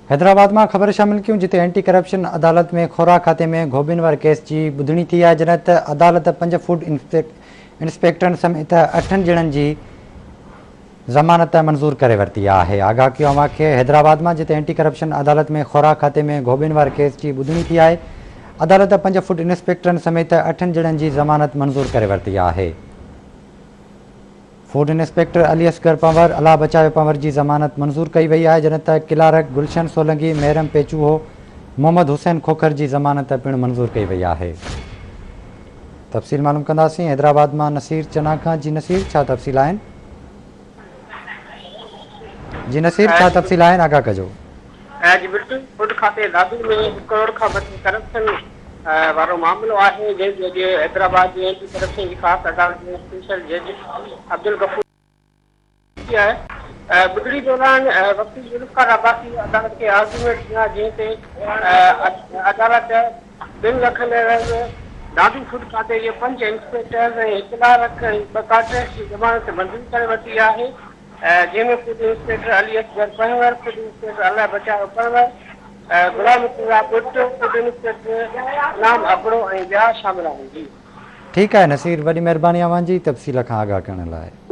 حيدرآباد مان خبر شامل ڪيون جتي اينٽي ڪرپشن عدالت ۾ خوراڪ کاتي ۾ گهوٻين واري ڪيس جي ٻڌڻي ٿي آهي جڏهن ته عدالت پنج فوڊ انسپيڪٽرن سميت اٺن ڄڻن جي ضمانت منظور ڪري ورتي آهي. آگاهه ڪيو اوهان کي حيدرآباد مان جتي اينٽي ڪرپشن عدالت ۾ خوراڪ کاتي ۾ گهوٻين واري ڪيس جي ٻڌڻي ٿي آهي عدالت پنج فوڊ انسپيڪٽرن سميت اٺن ڄڻن جي ضمانت منظور ڪري ورتي آهي. فوڊ انسپيڪٽر علي اصغر پنهور، الله بچايو پنهور جي ضمانت منظور ڪئي وئي آهي جڏهن ته ڪلارڪ گلشن سولنگي، محرم پيچوهو، محمد حسين کوکر جي ضمانت پڻ منظور ڪئي وئي آهي. تفصيل معلوم ڪنداسين حيدرآباد مان نصير چنا کان جي نصير ڇا تفصيل آهن؟ جي نصير ڇا تفصيل آهن آگاهه ڪجو. جي بلڪل فوڊ کاتي دادو ۾ هڪ ڪروڙ کان مٿي ڪرپشن وارو معاملو آهي جنهن جي اڄ حيدرآباد جي اينٽي ڪرپشن جي خاص عدالت ۾ اسپيشل جج عبدالغفور ٿي آهي. ٻڌڻي دوران وڪيل ذوالفقار عباسي عدالت کي آرگيومينٽ ڏنا جنهن تي عدالت ٻن لکن عيوض دادو فوڊ کاتي جي پنج انسپيڪٽرز ۽ هڪ ڪلارڪ ۽ ٻه ڪانٽريڪٽ جي ضمانت منظور ڪري ورتي آهي جنهن ۾ food inspector Ali Asghar Panhwar, food inspector Allah Bachayo Panhwar, Ghulam Murtaza Butt, food inspector Inam Abro ۽ ٻيا شامل آهن. جي. ٺيڪ آهي نصير وڏي مهرباني اوهان جي تفصيل کان آگاهه ڪرڻ لاء.